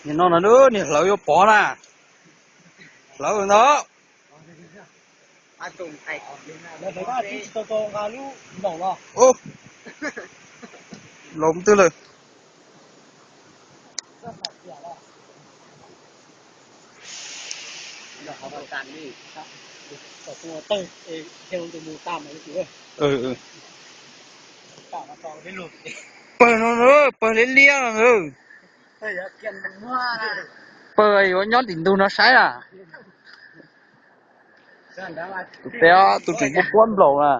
Nim no no niag hlawv yuav pov na. Hlawv ntag. Ub, laus twg lawm. Pawg no, pawg liab liab no. Pawg yuav nyob tim ntug no saib na. Tus peb tus tseem puab puab nplaum na.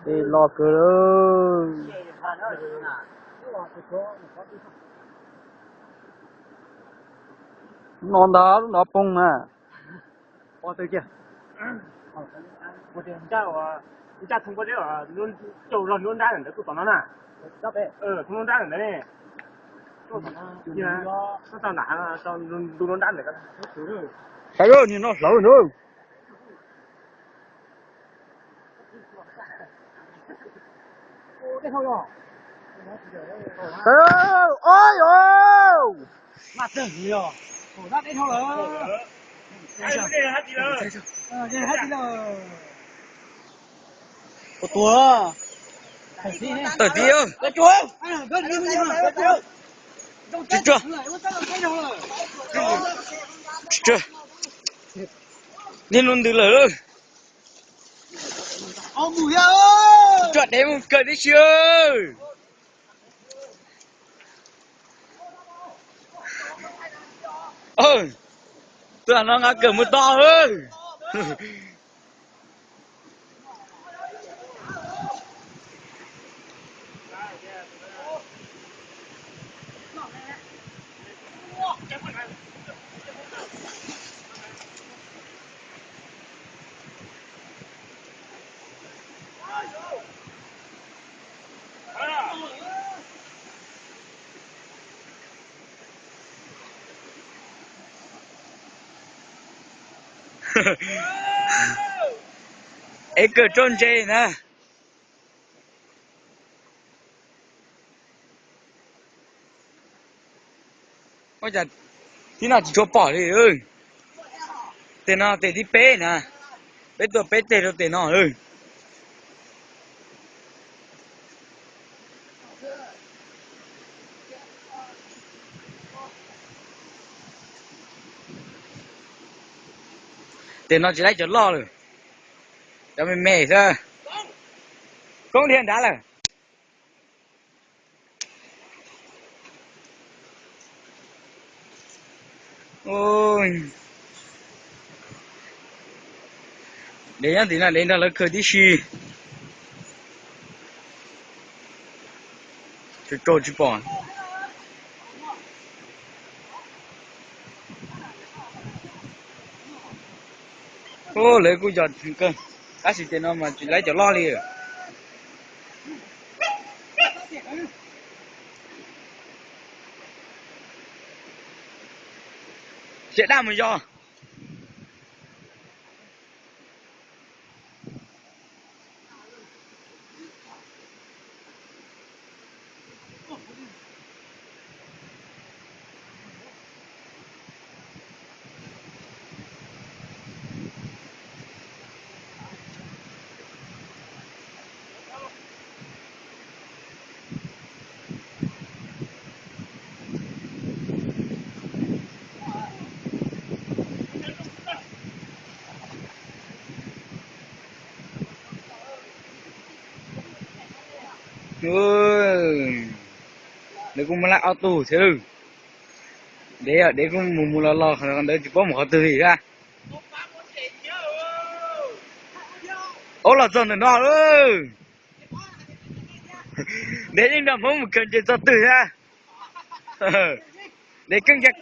Tej loj kawg. No ntag, lub no poob na. Saib, nim no hlawv na. Ua tua. Tawm tid. Tsis tsuag. Tsis tsuag. Niag lub ntws lawm. Tsuag dev mus kawg tib si. Tus no nqa kawm mus tod. Es kawm rau ntses na. Ua cas tib no tsis tshua pom li. Tes no tes thib peb na. Peb tua peb teg rau tes no. Tes no tsis laib cov loj lawm. Cov me me xwb. Koob dhia nrad lawm. Dev nyob tim no dev nrog lawv khaws tib si. Tsis pom. Lawv kuj yog kawg, tab sis tes no mas tsis laib cov loj li. Tsev daj mus yog. Nws kuj muaj laj ob tug thiab lawm. Dev, dev kuj mus mus los los, qhov ntawd tsis paub mus qhov twg li thiab. Ub, los txog ntawm no lawm. Dev yeej nrog Hmoob mus khaws ntses txog twg thiab. Dev keej cia.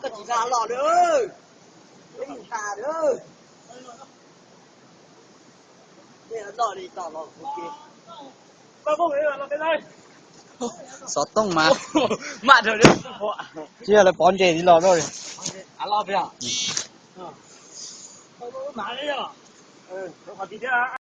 Koj tsis nqa los lawm, peb mus tas lawm. Xov tooj mas. Tsis yog lawv pov ntses li los no.